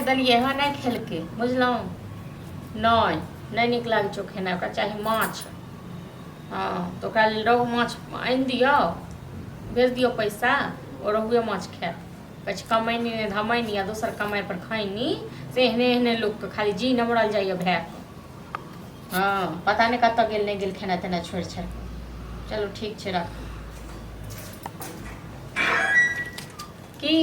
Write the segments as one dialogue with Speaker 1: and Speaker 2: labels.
Speaker 1: देलियै हँ, नहि खेलकै, बुझलहुँ? नहि, नहि नीक लागै छै ओ खेनाइ, ओकरा चाही माछ। हँ, तऽ ओकरा लेल रोहु माछ आनि दियौ, भेज दियौ पैसा, ओ रोहुए माछ खायत। कहै छै कमैनी नहि धमैनी आ दोसर कमाइ पर खैनी, से एहने एहने लोकके खाली जी नमरल जाइए भायके। हँ, पता नहि कतऽ गेल नहि गेल, खेनाइ तेनाइ छोड़ि छाड़ि कऽ। चलू ठीक छै, राखू। की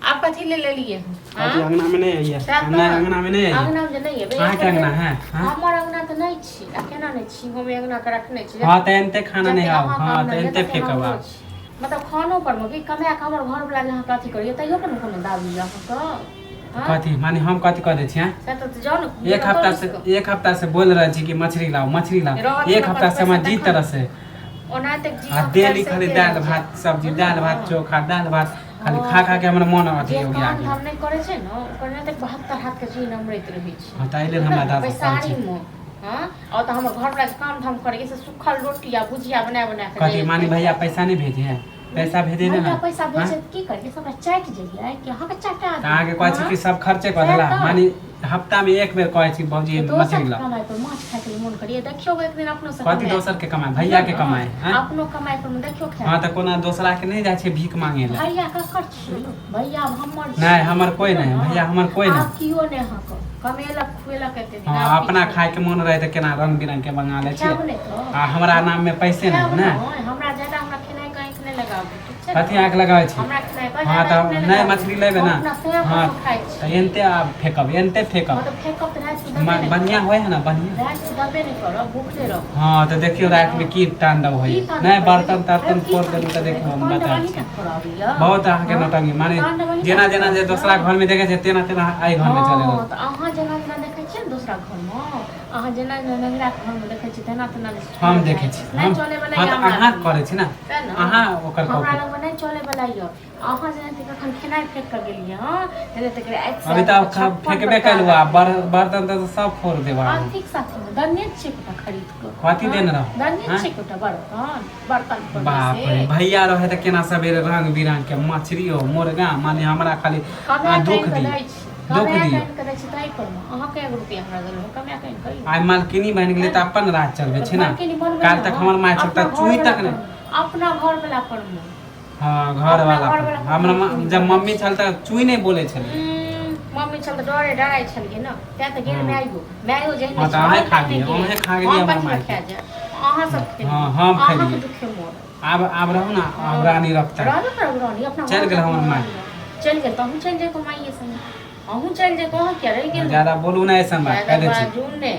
Speaker 1: आब कथी ले लेलियै?
Speaker 2: कथी अंगना में नहीं है?
Speaker 1: सएह तऽ।
Speaker 2: नहीं, अंगना में नहीं है।
Speaker 1: अंगना में जे नहि एबै।
Speaker 2: अहाँके अंगना है? हाँ?
Speaker 1: हमर अंगना तऽ नहि छी आ केना नहि छी, हम अंगना के रखने छी।
Speaker 2: हाँ, तऽ एनते खाना नहीं
Speaker 1: जते
Speaker 2: आब।
Speaker 1: अहाँके
Speaker 2: हाँ,
Speaker 1: अंगना
Speaker 2: तऽ
Speaker 1: यऽ,
Speaker 2: एनते
Speaker 1: तते
Speaker 2: फेकब
Speaker 1: हमरो
Speaker 2: आब।
Speaker 1: छी। मतलब खानो पर मे की कमाए कऽ हमर घर वाला जे अहाँके अथी करैया, तैयो पर ने कोनो दाबी यऽ अहाँके? हाँ?
Speaker 2: कथी माने हम कथी कह दै छी? हाँ?
Speaker 1: से तऽ जाउ ने।
Speaker 2: एक हफ्ता से, एक हफ्ता से बोल रहल छी कि मछली लाओ, मछली लाओ।
Speaker 1: रहत
Speaker 2: एक
Speaker 1: ने
Speaker 2: हफ्ता से हमरा
Speaker 1: पैसा
Speaker 2: जी
Speaker 1: तखन।
Speaker 2: तरह से
Speaker 1: ओना तक जी
Speaker 2: आ डेली खाली दालि भात सब्जी, दालि भात चोखा, दालि भात खाली खा खा के हमर मन अथी
Speaker 1: जे
Speaker 2: हो गया।
Speaker 1: काम धाम नहि करै छै ने, ओकर नहि तऽ 72 हाथ के जी नमरैत रहै छै।
Speaker 2: हाँ, ताहि लेल हमरा दादा कहै
Speaker 1: बैसारी
Speaker 2: छै।
Speaker 1: मे हाँ, और तऽ हमर घर वाला जे काम धाम करै से सुखल रोटी आ भुजिया बना बना के
Speaker 2: कथी
Speaker 1: दैत
Speaker 2: माने
Speaker 1: रहै।
Speaker 2: भैया पैसा नहीं भेजे है? पैसा भेजे ने।
Speaker 1: भैया पैसा
Speaker 2: हाँ?
Speaker 1: भेजे की करियै? सबटा चाटि जइयै कि अहाँके चाटा?
Speaker 2: तऽ अहाँके कहै छी कि सब खर्चे कऽ देला।
Speaker 1: सएह तऽ।
Speaker 2: माने हफ्ता में एक बेर कहै छी भौजी
Speaker 1: दोसर
Speaker 2: मछली ला।
Speaker 1: कमाइ पर माछ खाय के मोन करियै, देखियौ एक दिन अपनो से
Speaker 2: कथी
Speaker 1: कमाय।
Speaker 2: दोसर के कमाय, भैया के कमाय? आँय?
Speaker 1: अपनो कमाइ पर देखियौ खाय।
Speaker 2: हाँ, तऽ कोना दोसरा के नहीं जाइ छै भीख मांगे लए।
Speaker 1: भैया ककर छी? भैया आब हमर छी।
Speaker 2: नहीं, हमर कोई नहीं, भैया हमर कोई नहीं।
Speaker 1: आब कियो नहि अहाँके कमेलक खुएलक एते दिन।
Speaker 2: हाँ,
Speaker 1: आब
Speaker 2: अपना
Speaker 1: किछु
Speaker 2: खाय के मोन रहे तऽ केना रंग बिरंग के मंगा लै छियै।
Speaker 1: खायब नहि तऽ।
Speaker 2: आ हमरा नाम में पैसे
Speaker 1: खायब
Speaker 2: नहीं ने।
Speaker 1: नहि, हमरा ज्यादा हमरा खेनाइ के आँखि नहि लगाबू, ठीक छै?
Speaker 2: कथी आँख लगाबै छी?
Speaker 1: हमरा खेनाइ पर
Speaker 2: हाँ,
Speaker 1: ज्यादा
Speaker 2: तऽ
Speaker 1: आँखि
Speaker 2: नहि
Speaker 1: लगाबू।
Speaker 2: मछली लेबै
Speaker 1: हम
Speaker 2: ना।
Speaker 1: अपना स्वयं
Speaker 2: हाँ,
Speaker 1: पर खाइ छी।
Speaker 2: तऽ एनते आब फेकब, एनते
Speaker 1: हाँ,
Speaker 2: फेकब।
Speaker 1: तऽ फेकब तऽ राति के दबे नहि
Speaker 2: बढ़िया
Speaker 1: करब।
Speaker 2: होइ है ना, बढ़िया।
Speaker 1: राति के दबे नहि करब, भूखले रहब।
Speaker 2: हाँ, तऽ देखियौ राति में की तांडव
Speaker 1: की
Speaker 2: होइए।
Speaker 1: तांडव
Speaker 2: नहि
Speaker 1: करबै?
Speaker 2: बर्तन तर्तन
Speaker 1: की
Speaker 2: फोड़
Speaker 1: तांडव
Speaker 2: देलहुँ तऽ
Speaker 1: करबै?
Speaker 2: देखियौ हम
Speaker 1: तांडव
Speaker 2: बता
Speaker 1: अहीं
Speaker 2: छी।
Speaker 1: ने फोड़ाबैया।
Speaker 2: बहुत अहाँके
Speaker 1: हाँ?
Speaker 2: नौटंकी माने
Speaker 1: तांडव अहीं
Speaker 2: जेना
Speaker 1: ने
Speaker 2: जेना जे
Speaker 1: फोड़ाबैया।
Speaker 2: दोसरा घर में देखै छै तेना तेना एहि घर में चले।
Speaker 1: हँ, तऽ अहाँ जेना जेना देखै छियै ने दोसरा घरमे, अहाँ जेना जेना नैहराके घरमे देखै छियै तेना तेना
Speaker 2: हम देखै छी।
Speaker 1: नहि
Speaker 2: हम
Speaker 1: चलै वला
Speaker 2: हाँ,
Speaker 1: यऽ
Speaker 2: तऽ
Speaker 1: हमरा
Speaker 2: अहाँ
Speaker 1: लगमे।
Speaker 2: करै छी ने।
Speaker 1: तेँ ने।
Speaker 2: अहाँ ओकर
Speaker 1: हमरा
Speaker 2: कॉपी
Speaker 1: लगमे नहि चलै वला यऽ। अहाँ जेना कखन खेनाइ फेक कऽ गेलियै हँ, तेना तक राति
Speaker 2: अभी तऽ फेकबे केलहुँ आ बर्तन तऽ सब फोड़ देब अहाँ।
Speaker 1: आर्थिक साथी दने छियै गोटा खरीद कऽ।
Speaker 2: कथी देने रहौ?
Speaker 1: दने
Speaker 2: हाँ?
Speaker 1: छियै गोटा बर्तन, बर्तन फोड़बै
Speaker 2: बाप
Speaker 1: से।
Speaker 2: रे, भैया रहे तऽ केना सवेरे रंग बिरंग के मछली हो मुर्गा, माने हमरा खाली
Speaker 1: कमाए
Speaker 2: दुख
Speaker 1: कऽ आनि कऽ
Speaker 2: दी
Speaker 1: दै छी,
Speaker 2: दुख
Speaker 1: कमाए कऽ
Speaker 2: दियौ।
Speaker 1: आनि कऽ दै छी, ताहि पर मे अहाँ कए गो रुपैआ हमरा देलहुँ? कमाए कऽ आनि कऽ
Speaker 2: आइ मालकिनी बनि गेलै तऽ अपन राज चलबै छै ने।
Speaker 1: मालकिनी बनबै
Speaker 2: काल्हि
Speaker 1: ने,
Speaker 2: तक हमर माय छल
Speaker 1: अपना
Speaker 2: तऽ चुई
Speaker 1: घरवला
Speaker 2: तक नहि।
Speaker 1: पर, अपना घरवला पर मे।
Speaker 2: हाँ, घर
Speaker 1: अपना
Speaker 2: वाला पर।
Speaker 1: घरवला पर
Speaker 2: हमरा
Speaker 1: मालकिनी
Speaker 2: जब
Speaker 1: बनबै
Speaker 2: मम्मी
Speaker 1: छै।
Speaker 2: छल तऽ चुई नहि बोलै छलै।
Speaker 1: मम्मी छल तऽ डरे डराइ छलियै ने, तैं तऽ गेल मायो, मायो जेहने
Speaker 2: हाँ, तऽ
Speaker 1: छल
Speaker 2: अहें खा
Speaker 1: तेहने
Speaker 2: गेलियै,
Speaker 1: गेल।
Speaker 2: अहें खा गेलियै
Speaker 1: हम
Speaker 2: हमर
Speaker 1: कथी लए
Speaker 2: मायके।
Speaker 1: खा जायब? अहाँ सब खेलियै।
Speaker 2: हाँ, हम
Speaker 1: अहाँके
Speaker 2: खेलियै।
Speaker 1: दुखे मोर।
Speaker 2: आब आब रहू ने, आब रानी रखता।
Speaker 1: रहबे करब रानी अपना
Speaker 2: चलि
Speaker 1: घर
Speaker 2: गेल हमर
Speaker 1: अपना
Speaker 2: माय।
Speaker 1: रानी। चलि गेल तऽ अहूँ चलि जइतहुँ माइए संगे, अहूँ चलि जइतहुँ, अहाँ किया रहि गेलहुँ?
Speaker 2: ज्यादा बोलू ने ऐसन बात, कह
Speaker 1: ज्यादा
Speaker 2: दै छी।
Speaker 1: बाजू ने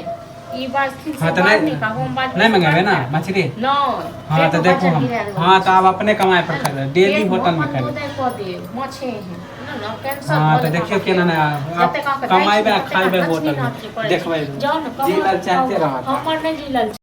Speaker 1: ई बाजथिन से
Speaker 2: हाँ, तऽ
Speaker 1: बात
Speaker 2: नहि
Speaker 1: नहि कहू, हम बाजबै
Speaker 2: नहि
Speaker 1: से
Speaker 2: मंगेबै
Speaker 1: बात
Speaker 2: ना
Speaker 1: हैत।
Speaker 2: मछली?
Speaker 1: नहि।
Speaker 2: हाँ, तऽ
Speaker 1: पेटमे
Speaker 2: देखू
Speaker 1: बच्चा
Speaker 2: हम
Speaker 1: गिरा देबै।
Speaker 2: हाँ, तऽ आब अपने कमाइ पर खेबै, डेली
Speaker 1: पेटमे
Speaker 2: होटल मे
Speaker 1: अपन
Speaker 2: खेबै।
Speaker 1: दूधे कऽ देब माछे एहन ने ने कैंसर
Speaker 2: हाँ,
Speaker 1: भऽ
Speaker 2: तऽ
Speaker 1: जेत
Speaker 2: देखियौ
Speaker 1: अहाँके।
Speaker 2: केना ने आब
Speaker 1: जतेक अहाँके दै छी
Speaker 2: कमाइबे आ
Speaker 1: ततेक
Speaker 2: खाइबे
Speaker 1: अहाँ
Speaker 2: होटल
Speaker 1: दक्षिणा
Speaker 2: मे
Speaker 1: करै छी।
Speaker 2: देखबै।
Speaker 1: जाउ ने
Speaker 2: जी
Speaker 1: कमाउ
Speaker 2: ललचाइते
Speaker 1: खाउ।
Speaker 2: रहत।
Speaker 1: हमर नहि जी ललचाइत।